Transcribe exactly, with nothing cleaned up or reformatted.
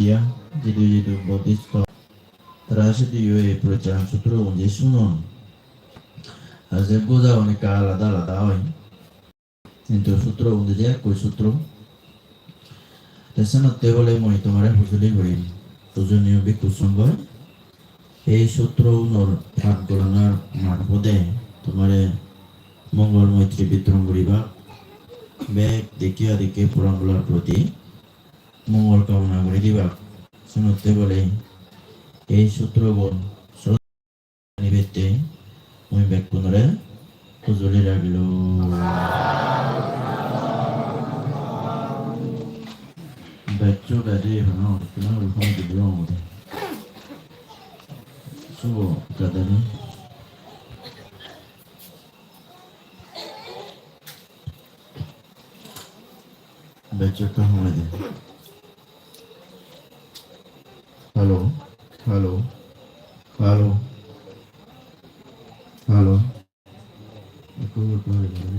Iya, jidu jidu Buddhist tara sidu yo ei Protiharan Sutro gun je sunon. Ar je gojagun ekka alada alada oi. Hintu sutro gun je ekko sutro. Te senotte bole mui tomare hujuli gorim. Pujoniyo bhikkhu songho, ei sutro gunor pat goranar marpode tomare mongol moitri bitron guribak, bek dekhe adekhe poranbolar proti mongol kamona guri dibak. Senotte bole ei sutrogun srot-, nibatte mui bekkunore hujuli ragilung. Baccho gaje hono, hono hono video ode. So, gadani. Baccho ekka homai de. Hello, hello, hello, hello. Ekku ekku homai de.